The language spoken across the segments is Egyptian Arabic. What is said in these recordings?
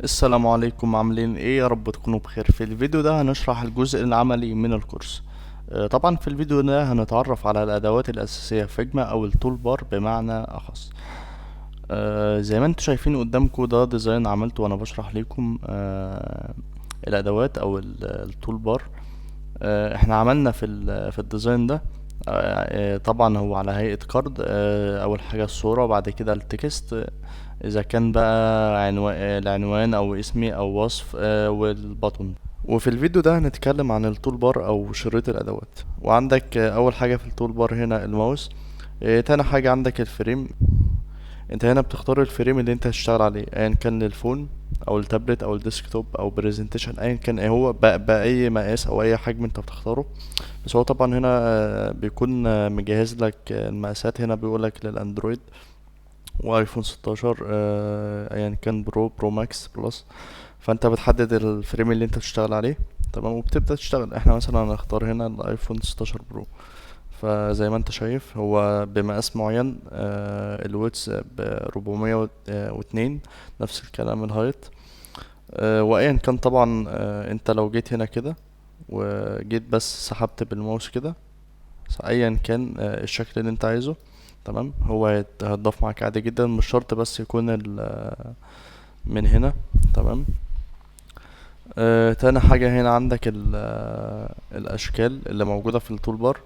السلام عليكم، عاملين ايه؟ يا رب تكونوا بخير. في الفيديو ده هنشرح الجزء العملي من الكورس. طبعا في الفيديو ده هنتعرف على الادوات الاساسية في فيجما او ال toolbar بمعنى اخص. زي ما انتم شايفين قدامكم ده design عملته وانا بشرح لكم، الادوات او ال toolbar. احنا عملنا في ال design ده، طبعا هو على هيئة card. اول حاجة الصورة، وبعد كده ال text، اذا كان بقى العنوان او اسمي او وصف، وال button. وفي الفيديو ده هنتكلم عن ال toolbar او شريط الادوات. وعندك، اول حاجة في ال toolbar هنا الماوس، تاني حاجة عندك ال frame. انت هنا بتختار ال frame اللي انت هتشتغل عليه، ايا كان لل phone او التابلت او ال desktop او presentation، ايا كان ايه هو، باي مقاس او اي حجم انت بتختاره. بس هو طبعا هنا، بيكون، مجهز لك، المقاسات. هنا بيقولك للاندرويد وايفون 16، ايا كان Pro، Pro Max، Plus. فانت بتحدد ال frame اللي انت تشتغل عليه، تمام، وبتبدأ تشتغل. احنا مثلا هنختار هنا الايفون 16 Pro. فزي ما انت شايف هو بمقاس معين، ال width 402، نفس الكلام ال height، وايا كان طبعا. انت لو جيت هنا كده وجيت بس سحبت بالماوس كده، ايا كان، الشكل اللي انت عايزه، تمام، هو هيتضاف معاك عادي جدا، مش شرط بس يكون من هنا، تمام. تاني حاجة هنا عندك الأشكال اللي موجودة في ال toolbar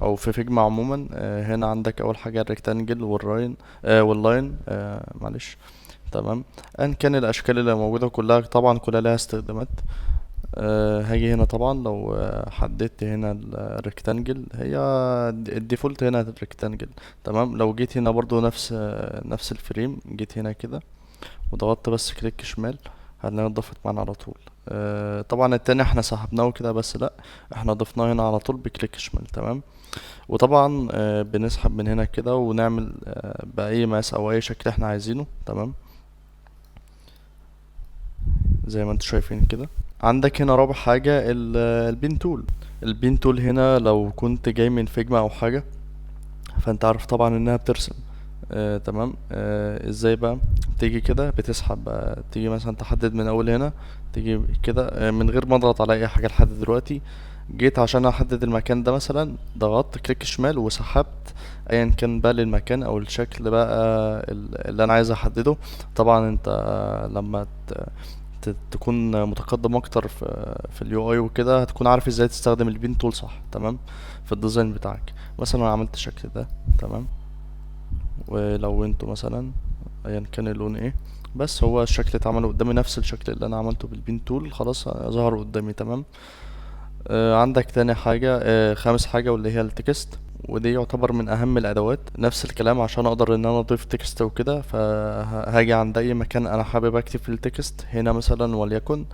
أو في فيجما عموما. هنا عندك أول حاجة ال rectangle والراين، وال line، معلش، تمام. أن كان الأشكال اللي موجودة كلها طبعا كلها لها استخدامات. هاجي هنا طبعا لو، حددت هنا ال rectangle، هي ال default هنا ال rectangle، تمام. لو جيت هنا برضو نفس ال frame، جيت هنا كده وضغطت بس click شمال، هتلاقيها اتضافت معانا على طول. طبعا التاني احنا سحبناه كده، بس لا، احنا ضفناه هنا على طول ب click شمال، تمام. وطبعا، بنسحب من هنا كده ونعمل، بأي مقاس او اي شكل احنا عايزينه، تمام، زي ما انتم شايفين كده. عندك هنا رابع حاجة ال pen tool. ال pen tool هنا لو كنت جاي من فيجما او حاجة، فانت عارف طبعا انها بترسم، تمام. ازاي بقى تيجي كده بتسحب، تيجي مثلا تحدد من اول هنا، تيجي كده، من غير ما اضغط على اي حاجة لحد دلوقتي. جيت عشان احدد المكان ده مثلا، ضغطت click شمال وسحبت ايا كان بقى للمكان او الشكل بقى اللي انا عايز احدده. طبعا انت لما تكون متقدم اكتر في ال UI وكده، هتكون عارف ازاي تستخدم ال pen tool صح، تمام، في ال design بتاعك. مثلا انا عملت الشكل ده، تمام، ولونته مثلا ايا كان اللون ايه، بس هو الشكل اتعمل قدامي نفس الشكل اللي انا عملته بال pen tool، خلاص ظهر قدامي، تمام. عندك تاني حاجة، خامس حاجة واللي هي ال text، ودي يعتبر من اهم الادوات. نفس الكلام عشان اقدر ان انا اضيف text وكده، فهاجي عند اي مكان انا حابب اكتب في ال text هنا مثلا، وليكن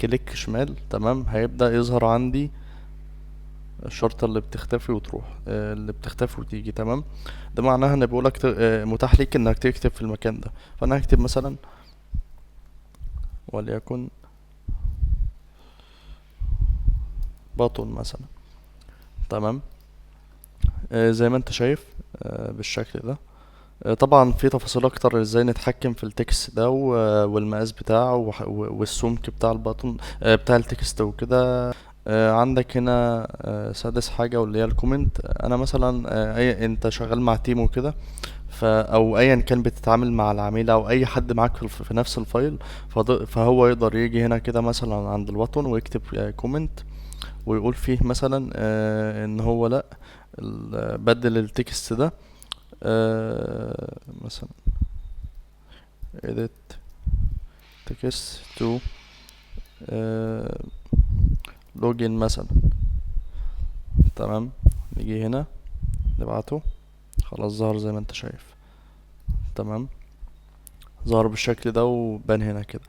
click شمال، تمام، هيبدأ يظهر عندي الشرطة اللي بتختفي وتروح، اللي بتختفي وتيجي، تمام. ده معناها ان بيقولك متاح ليك انك تكتب في المكان ده. فانا هكتب مثلا وليكن button مثلا، تمام، زي ما انت شايف، بالشكل ده. طبعا في تفاصيل اكتر ازاي نتحكم في ال text ده والمقاس بتاعه والسمك بتاع ال button، بتاع ال text وكده. عندك هنا، سادس حاجة واللي هي ال comment. انا مثلا، انت شغال مع team وكده، او ايا كان بتتعامل مع العميل او اي حد معاك في نفس ال file، فهو يقدر يجي هنا كده مثلا عند ال button ويكتب، comment ويقول فيه مثلا، ان هو لا، بدل ال text ده، مثلا edit text to، login مثلا، تمام. نيجي هنا نبعته، خلاص ظهر زي ما انت شايف، تمام، ظهر بالشكل ده وبان هنا كده.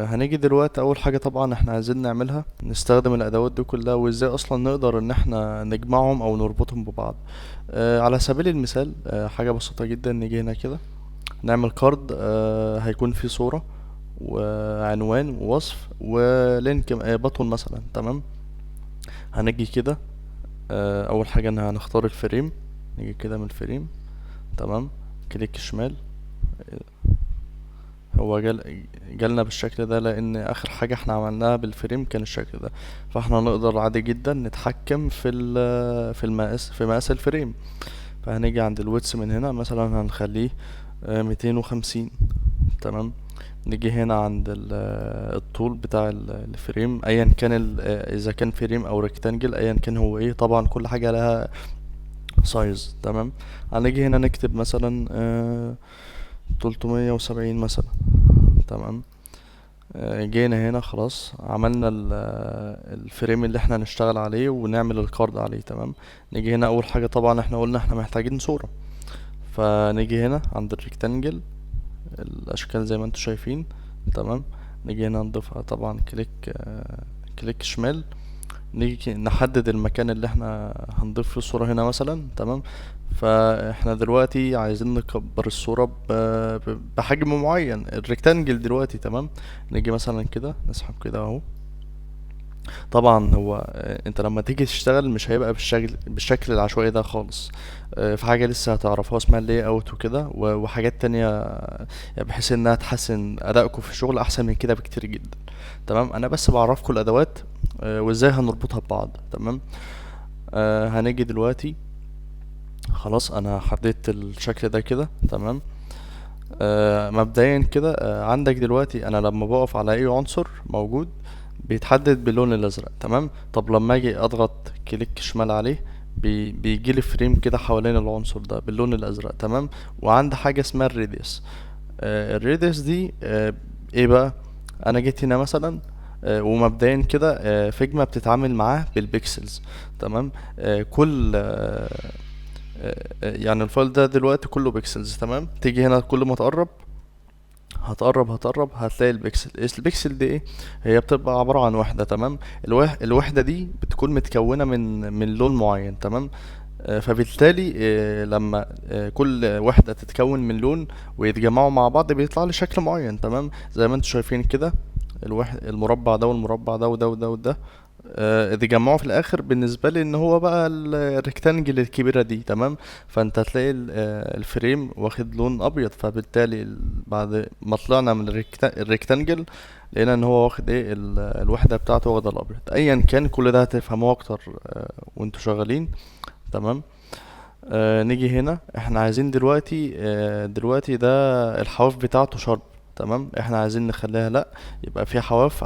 هنيجي دلوقتي اول حاجة طبعا احنا عايزين نعملها نستخدم الادوات دي كلها، وازاي اصلا نقدر ان احنا نجمعهم او نربطهم ببعض. على سبيل المثال، حاجة بسيطة جدا، نيجي هنا كده نعمل card، هيكون فيه صورة وعنوان ووصف و link، button مثلا، تمام. هنيجي كده، اول حاجة ان هنختار ال frame، نيجي كده من ال frame، تمام، click شمال، هو جالنا بالشكل ده لان اخر حاجة احنا عملناها بال frame كان الشكل ده. فاحنا نقدر عادي جدا نتحكم في المقاس، في مقاس ال frame. فهنيجي عند ال width من هنا مثلا هنخليه 250. تمام. نيجي هنا عند الطول بتاع ال frame، ايا كان اذا كان frame او rectangle، ايا كان هو ايه، طبعا كل حاجة لها size. تمام. هنيجي هنا نكتب مثلا 370 مثلا. تمام. جينا هنا خلاص عملنا ال frame اللي احنا هنشتغل عليه ونعمل ال card عليه. تمام. نيجي هنا اول حاجة طبعا احنا قلنا احنا محتاجين صورة، فنيجي هنا عند ال rectangle الاشكال زي ما انتم شايفين. تمام. نيجي هنا نضيفها طبعا click شمال، نيجي نحدد المكان اللي احنا هنضيف فيه الصورة هنا مثلا. تمام. فاحنا دلوقتي عايزين نكبر الصورة بحجم معين، ال rectangle دلوقتي. تمام. نيجي مثلا كده نسحب كده اهو. طبعا هو، انت لما تيجي تشتغل مش هيبقى بالشكل العشوائي ده خالص. في حاجة لسه هتعرفوها اسمها ال layout وكده، وحاجات تانية، بحيث انها تحسن ادائكم في الشغل احسن من كده بكتير جدا. تمام. انا بس بعرفكم الادوات، وازاي هنربطها ببعض. تمام. هنيجي دلوقتي خلاص انا حددت الشكل ده كده. تمام. مبدئيا كده، عندك دلوقتي انا لما بقف على اي عنصر موجود بيتحدد باللون الازرق. تمام. طب لما اجي اضغط click شمال عليه بيجي لي frame كده حوالين العنصر ده باللون الازرق. تمام. وعند حاجه اسمها ال radius. ال radius دي، ايه بقى؟ انا جيت هنا مثلا، ومبدئيا كده، Figma بتتعامل معاه بال pixels. تمام. كل، يعني ال file ده دلوقتي كله pixels. تمام. تيجي هنا كل ما تقرب هتقرب هتلاقي البكسل. البكسل دي ايه؟ هي بتبقى عبارة عن وحدة. تمام. الوحدة دي بتكون متكونة من لون معين. تمام. فبالتالي، لما، كل وحدة تتكون من لون ويتجمعوا مع بعض بيطلع لي شكل معين. تمام. زي ما انتم شايفين كده، المربع ده والمربع ده وده وده وده، اتجمعوا في الاخر بالنسبه لي ان هو بقى ال rectangle الكبيره دي. تمام. فانت هتلاقي ال frame واخد لون ابيض، فبالتالي بعد ما طلعنا من ال rectangle لقينا ان هو واخد ايه، الوحده بتاعته واخده الابيض. ايا كان كل ده هتفهموه اكتر، وانتوا شغالين. تمام. نيجي هنا احنا عايزين دلوقتي ده الحواف بتاعته sharp. تمام. احنا عايزين نخليها لا يبقى في حواف،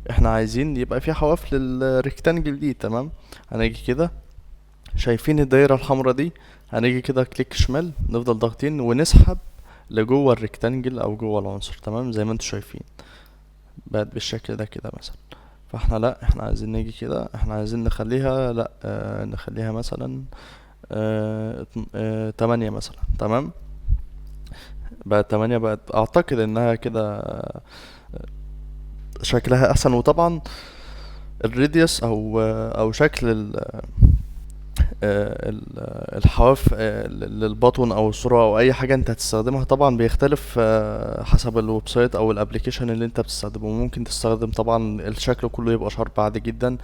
احنا عايزين يبقى في حواف لل rectangle دي. تمام. هنيجي كده شايفين الدايرة الحمراء دي، هنيجي كده click شمال نفضل ضاغطين ونسحب لجوه ال rectangle او جوه العنصر. تمام. زي ما انتم شايفين بقت بالشكل ده كده مثلا. فاحنا لا، احنا عايزين نيجي كده، احنا عايزين نخليها لا، نخليها مثلا، 8 مثلا. تمام. بقت 8، بقت اعتقد انها كده شكلها احسن. وطبعا ال radius او شكل الحواف، لل button او الصورة او اي حاجة انت هتستخدمها طبعا بيختلف، حسب ال website او ال application اللي انت بتستخدمه. ممكن تستخدم طبعا الشكل كله يبقى sharp عادي جدا.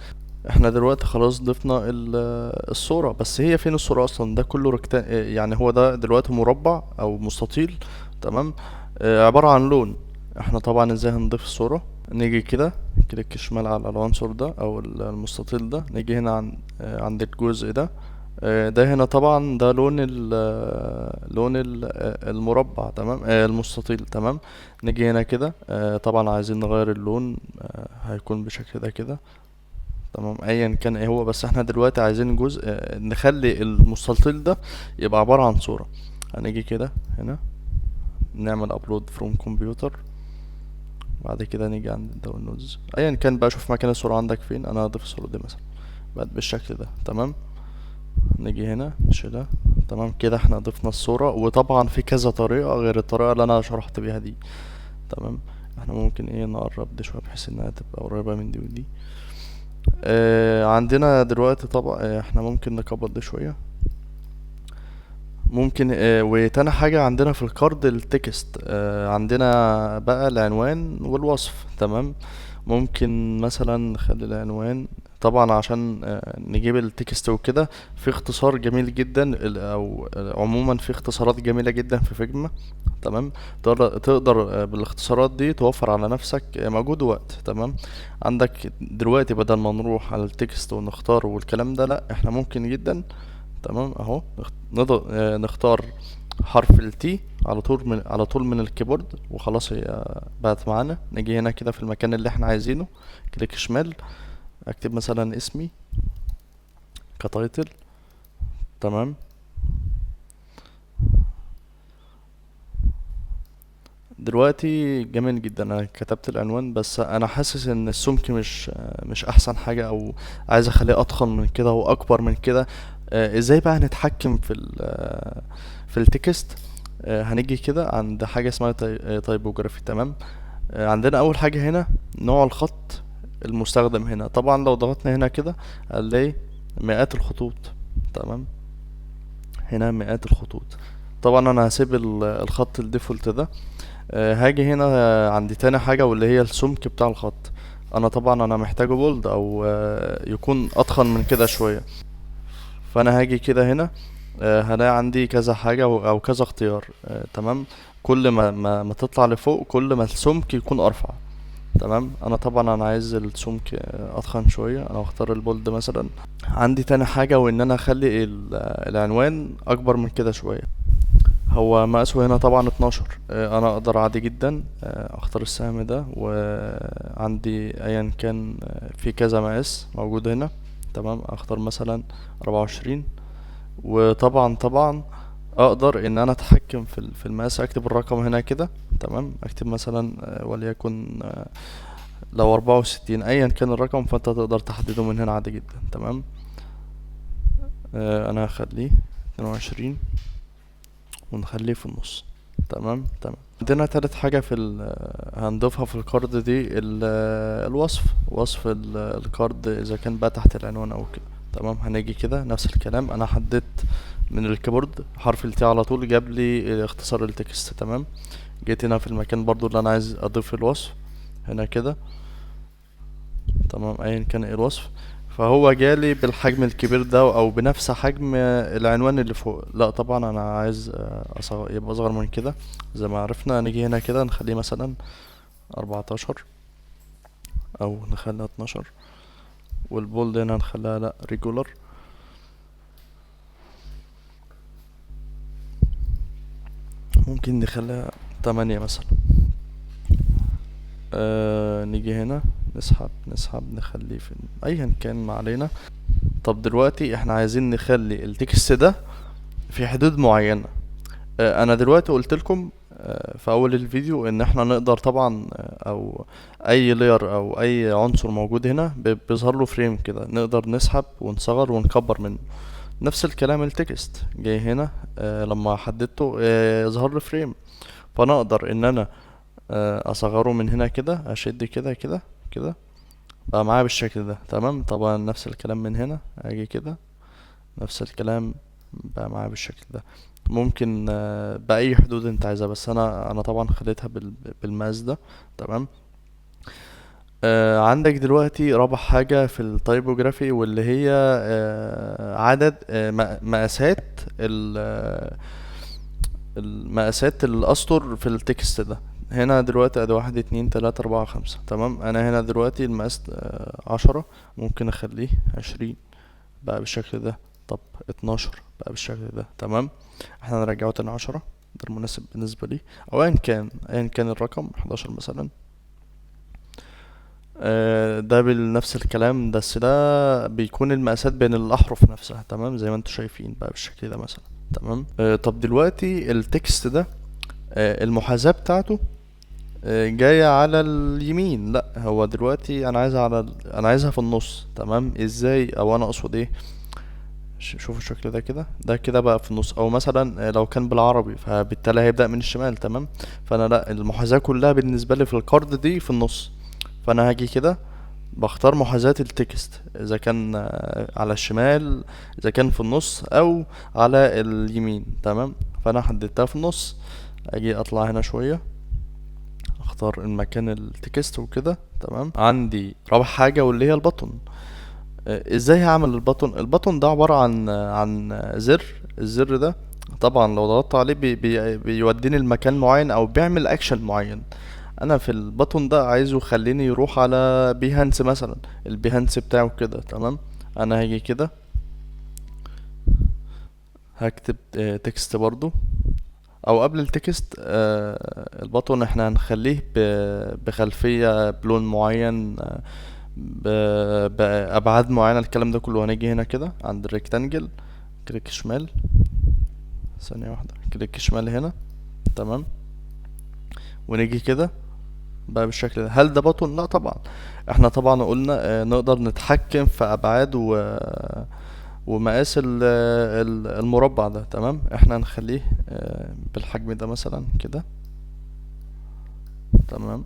احنا دلوقتي خلاص ضفنا الصورة، بس هي فين الصورة اصلا؟ ده كله يعني هو ده دلوقتي مربع او مستطيل. تمام. عبارة عن لون. احنا طبعا ازاي هنضيف الصورة؟ نيجي كده click شمال على العنصر ده او المستطيل ده، نيجي هنا عند الجزء ده، ده هنا طبعا ده لون المربع. تمام. المستطيل. تمام. نيجي هنا كده، طبعا عايزين نغير اللون، هيكون بالشكل ده كده. تمام. ايا كان ايه هو، بس احنا دلوقتي عايزين جزء، نخلي المستطيل ده يبقى عبارة عن صورة. هنيجي كده هنا نعمل upload from computer، بعد كده نيجي عند ال downloads، ايا كان بقى شوف مكان الصورة عندك فين. انا هضيف الصورة دي مثلا بقت بالشكل ده. تمام. نيجي هنا نشيلها. تمام كده احنا ضفنا الصورة. وطبعا في كذا طريقة غير الطريقة اللي انا شرحت بيها دي. تمام. احنا ممكن نقرب دي شوية بحيث انها تبقى قريبة من دي ودي. عندنا دلوقتي طبعا، احنا ممكن نكبر دي شوية، ممكن. وتاني حاجة عندنا في ال card ال text، عندنا بقى العنوان والوصف. تمام. ممكن مثلا نخلي العنوان، طبعا عشان نجيب ال text وكده في اختصار جميل جدا، او عموما في اختصارات جميلة جدا في Figma. تمام، تقدر بالاختصارات دي توفر على نفسك مجهود ووقت. تمام، عندك دلوقتي بدل ما نروح على ال text ونختار والكلام ده، لا احنا ممكن جدا، تمام، اهو نختار حرف ال T على طول من ال keyboard، وخلاص هي بقت معانا. نيجي هنا كده في المكان اللي احنا عايزينه، click شمال، اكتب مثلا اسمي ك title. تمام، دلوقتي جميل جدا، انا كتبت العنوان، بس انا حاسس ان السمك مش احسن حاجة، او عايز اخليه اضخم من كده واكبر من كده. ازاي بقى هنتحكم في ال text؟ هنيجي كده عند حاجة اسمها typography. تمام، عندنا اول حاجة هنا نوع الخط المستخدم هنا. طبعا لو ضغطنا هنا كده هنلاقي مئات الخطوط. تمام، هنا مئات الخطوط. طبعا انا هسيب الخط ال default ده. هاجي هنا عندي تاني حاجة واللي هي السمك بتاع الخط. انا طبعا محتاجه bold او، يكون اضخم من كده شوية، فانا هاجي كده هنا، هلاقي عندي كذا حاجة او كذا اختيار. تمام، كل ما تطلع لفوق كل ما السمك يكون ارفع. تمام، انا طبعا عايز السمك، اضخم شوية، انا هختار ال bold مثلا. عندي تاني حاجة وان انا اخلي العنوان اكبر من كده شوية. هو مقاسه هنا طبعا 12، انا اقدر عادي جدا، اختار السهم ده، وعندي ايا كان، في كذا مقاس موجود هنا. تمام، اختار مثلا 24، وطبعا اقدر ان انا اتحكم في المقاس، اكتب الرقم هنا كده. تمام، اكتب مثلا، وليكن، لو 64، ايا كان الرقم فانت تقدر تحدده من هنا عادي جدا. تمام، انا هخليه 22 ونخليه في النص. تمام، تمام. عندنا تالت حاجة هنضيفها في ال card دي، الوصف، وصف ال card اذا كان بقى تحت العنوان او كده. تمام، هنيجي كده نفس الكلام، انا حددت من ال keyboard حرف ال T على طول جاب لي اختصار ال text. تمام، جيت هنا في المكان برضو اللي انا عايز اضيف الوصف هنا كده. تمام، ايا كان ايه الوصف، فهو جالي بالحجم الكبير ده او بنفس حجم العنوان اللي فوق. لا طبعا انا عايز، يبقى اصغر من كده. زي ما عرفنا نيجي هنا كده نخليه مثلا 14 او نخليها 12، وال bold هنا نخليها لا regular. ممكن نخليها 8 مثلا. نيجي هنا نسحب نخليه في ايا كان، ما علينا. طب دلوقتي احنا عايزين نخلي ال text ده في حدود معينة. انا دلوقتي قلت لكم، في اول الفيديو ان احنا نقدر طبعا، او اي layer او اي عنصر موجود هنا بيظهر له frame كده، نقدر نسحب ونصغر ونكبر منه. نفس الكلام ال text جاي هنا، لما حددته، ظهر له frame، فانا اقدر ان انا، اصغره من هنا كده، اشد كده كده كده، بقى معايا بالشكل ده. تمام، طبعا نفس الكلام من هنا، اجي كده نفس الكلام بقى معايا بالشكل ده. ممكن، بأي حدود انت عايزها، بس انا طبعا خليتها بالمقاس ده. تمام، عندك دلوقتي رابع حاجة في ال typography واللي هي، عدد، مقاسات المقاسات الأسطر في ال text ده. هنا دلوقتي ادي 1 2 3 4 5. تمام، انا هنا دلوقتي المقاس، 10، ممكن اخليه 20 بقى بالشكل ده. طب 12 بقى بالشكل ده. تمام، احنا نرجعه تاني 10، ده المناسب بالنسبة لي، او ايا كان الرقم 11 مثلا. ده بنفس الكلام، بس ده بيكون المقاسات بين الأحرف نفسها. تمام، زي ما انتم شايفين بقى بالشكل ده مثلا. تمام، طب دلوقتي ال text ده، المحاذاة بتاعته، جاية على اليمين، لا هو دلوقتي انا عايزها على انا عايزها في النص. تمام، ازاي؟ او انا اقصد ايه؟ شوفوا الشكل ده كده، ده كده بقى في النص، او مثلا، لو كان بالعربي فبالتالي هيبدأ من الشمال. تمام، فانا لا، المحاذاة كلها بالنسبة لي في ال card دي في النص، فانا هاجي كده بختار محاذاة ال text، اذا كان، على الشمال، اذا كان في النص، او على اليمين. تمام، فانا حددتها في النص. اجي اطلع هنا شوية، اختار اختار المكان ال text وكده. تمام، عندي رابع حاجة واللي هي ال button. ازاي هعمل ال button؟ ال button ده عبارة عن زر. الزر ده طبعا لو ضغطت عليه بيوديني لمكان معين او بيعمل اكشن معين. انا في ال button ده عايزه يخليني يروح على Behance مثلا، ال Behance بتاعه كده. تمام، انا هاجي كده هكتب text برضو، او قبل ال text، ال button احنا هنخليه بخلفية بلون معين، بأبعاد معينة، الكلام ده كله. هنيجي هنا كده عند ال rectangle، click شمال، ثانية واحدة، click شمال هنا. تمام، ونيجي كده بقى بالشكل ده. هل ده button؟ لا طبعا، احنا طبعا قلنا، نقدر نتحكم في ابعاد ومقاس المربع ده. تمام، احنا هنخليه، بالحجم ده مثلا كده. تمام،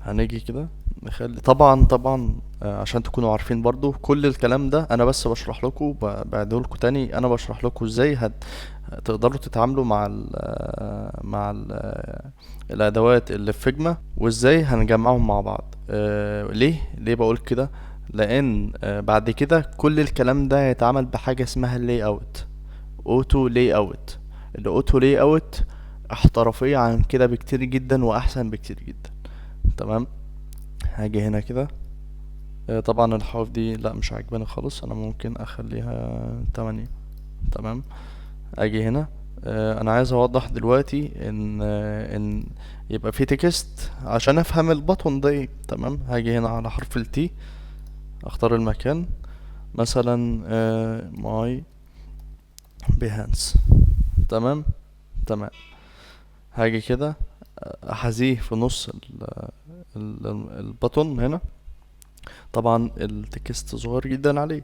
هنيجي كده نخلي طبعا، عشان تكونوا عارفين برضو كل الكلام ده انا بس بشرح لكم، بعده لكم تاني. انا بشرح لكم ازاي تقدروا تتعاملوا مع الادوات اللي في Figma، وازاي هنجمعهم مع بعض. ليه بقول كده؟ لان، بعد كده كل الكلام ده هيتعمل بحاجه اسمها ال layout، auto layout. ال auto layout احترافيه عن كده بكتير جدا واحسن بكتير جدا. تمام، هاجي هنا كده، طبعا الحواف دي لا مش عاجباني خالص، انا ممكن اخليها 8. تمام، اجي هنا، انا عايز اوضح دلوقتي ان يبقى في text عشان افهم ال button ده ايه. تمام، هاجي هنا على حرف ال T، اختار المكان مثلا، my Behance. تمام، تمام، هاجي كده احذيه في نص ال button هنا. طبعا ال text صغير جدا عليه،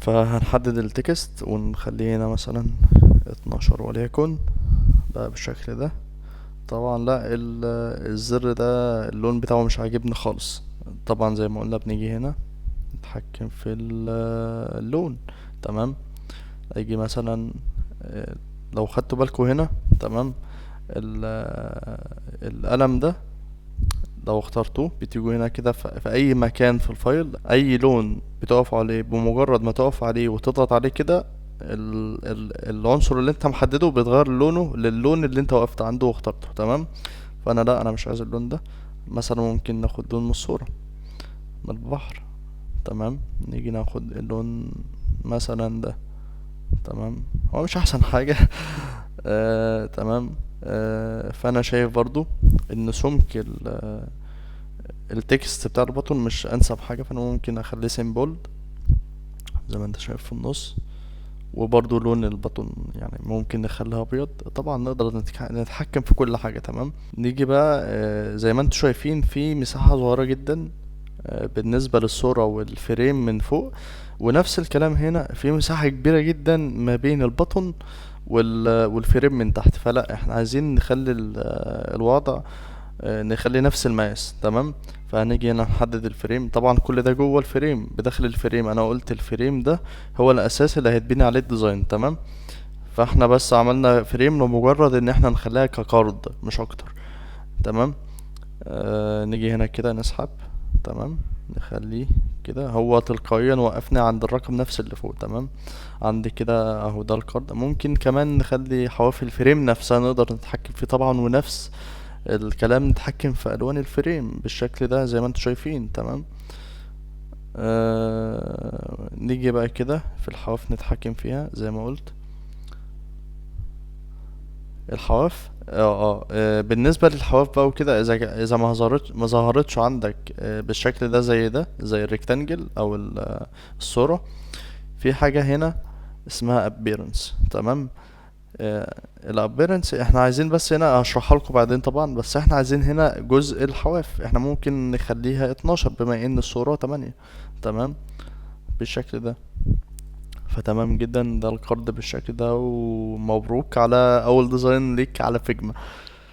فهنحدد ال text ونخليه هنا مثلا 12 وليكن بقى بالشكل ده. طبعا لا، الزر ده اللون بتاعه مش عاجبني خالص. طبعا زي ما قلنا بنيجي هنا نتحكم في اللون. تمام، اجي مثلا، لو خدتوا بالكم هنا، تمام، القلم ده لو اخترتوه بتيجوا هنا كده في اي مكان في ال file، اي لون بتقف عليه، بمجرد ما تقف عليه وتضغط عليه كده العنصر اللي انت محدده بيتغير لونه للون اللي انت وقفت عنده واخترته. تمام، فانا لا، انا مش عايز اللون ده، مثلا ممكن ناخد لون من الصورة من البحر. تمام، نيجي ناخد اللون مثلا ده. تمام، هو مش احسن حاجة. تمام، فانا شايف برضو ان سمك ال text بتاع ال button مش انسب حاجة، فانا ممكن اخليه simple زي ما انت شايف في النص. وبرضو لون ال button ممكن نخليها ابيض. طبعا نقدر نتحكم في كل حاجة. تمام، نيجي بقى، زي ما انتم شايفين في مساحة صغيرة جدا، بالنسبة للصورة وال frame من فوق، ونفس الكلام هنا في مساحة كبيرة جدا ما بين ال button وال frame من تحت. فلا، احنا عايزين نخلي الوضع، نخلي نفس المقاس. تمام، فهنيجي هنا نحدد ال frame. طبعا كل ده جوه ال frame، بداخل ال frame. انا قلت ال frame ده هو الاساس اللي هيتبني عليه ال design. تمام، فاحنا بس عملنا frame لمجرد ان احنا نخليها ك card مش اكتر. تمام، نيجي هنا كده نسحب. تمام، نخليه كده، هو تلقائيا وقفنا عند الرقم نفس اللي فوق. تمام، عند كده اهو ده ال card. ممكن كمان نخلي حواف ال frame نفسها نقدر نتحكم فيه طبعا، ونفس الكلام نتحكم في الوان ال frame بالشكل ده زي ما انتم شايفين. تمام، نيجي بقى كده في الحواف نتحكم فيها زي ما قلت. الحواف، بالنسبة للحواف بقى وكده، إذا ما ظهرتش عندك، بالشكل ده زي ده، زي ال rectangle أو الصورة، في حاجة هنا اسمها appearance. تمام، ال appearance احنا عايزين بس هنا هشرحها لكم بعدين طبعا، بس احنا عايزين هنا جزء الحواف احنا ممكن نخليها 12 بما ان الصورة 8. تمام، بالشكل ده. فتمام جدا، ده ال card بالشكل ده، ومبروك على اول design ليك على Figma.